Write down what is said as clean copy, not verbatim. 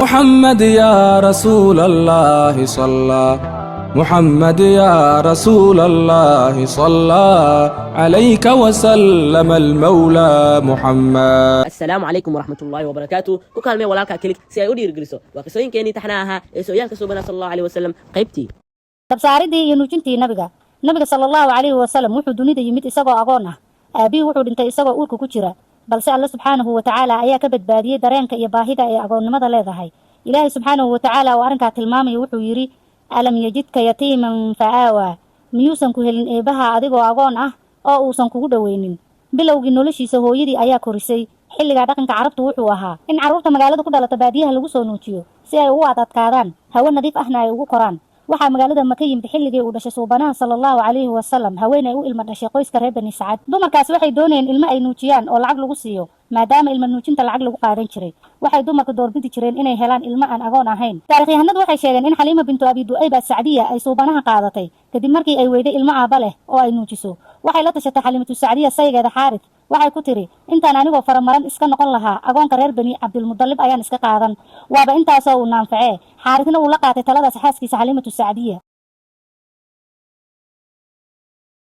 محمد يا رسول الله صلى، محمد يا رسول الله صلى عليك وسلم المولى محمد. Assalaamu calaykum waraxmatullaahi wabarakaatu. Ku kaalmee walaalkaa click si ay u dhiirigeliso. Waa qisooyinkeenii taxnaha ahaa ee sooyaalka suubana sal Allahu aleyh wasalam, qaybtii Dabsaaridii iyo nuujintii nabiga. Nabiga sala Allahu calayhi wasalam wuxuu dunida yimid isagoo agoon ah. Aabbihii wuxuu dhintay isagoo uurka ku jira, balse Alle subxaanahu wa tacaala ayaa ka badbaadiyey dareenka iyo baahida ay agoonnimada leedahay. Ilaahay subxaanahu wa tacaala oo arrinkaa tilmaamaya wuxuu yidhi: "ألم يجدك يتيما فآوى." Miyuusan ku helin Eebbaha adigoo agoon ah oo uusan kugu dhoweynin? Bilowgii noloshiisa hooyadii ayaa korisay. Xilligaa dhaqanka Carabtu wuxuu ahaa in carruurta magaalada ku dhalata baadiyaha lagu soo nuujiyo si ay ugu adadkaadaan, hawo nadiif ahna ay ugu koraan. Waxaa magaalada Maka yimid xilligii uu dhashay Suubanaha sala Allahu calayhi wasalam haweenay u ilmo dhashay qoyska reer Bani Sacad. Dumarkaasi waxay doonayeen ilmo ay nuujiyaan oo lacag lagu siiyo. Maadaama ilmo nuujinta lacag lagu qaadan jiray, waxay dumarku doorbidi jireen inay helaan ilmo aan agoon ahayn. Taarikhyahanadu waxay sheegeen in Xaliima bintu Abi Du'ayb Asacdiya ay Suubanaha qaadatay kadib markii ay weyday ilmo aaba leh oo ay nuujiso. Waxay la tashatay Xaliimatu Sacdiya saygeeda Xaarid. Waxay ku tiri: "Intaan anigoo faramaran iska noqon lahaa, agoonka reer Bani Cabdilmudalib ayaan iska qaadan, waaba intaasoo uu naanfacee." Xaaridna uu la qaatay taladaas xaaskiisa Xaliimatu Sacdiya.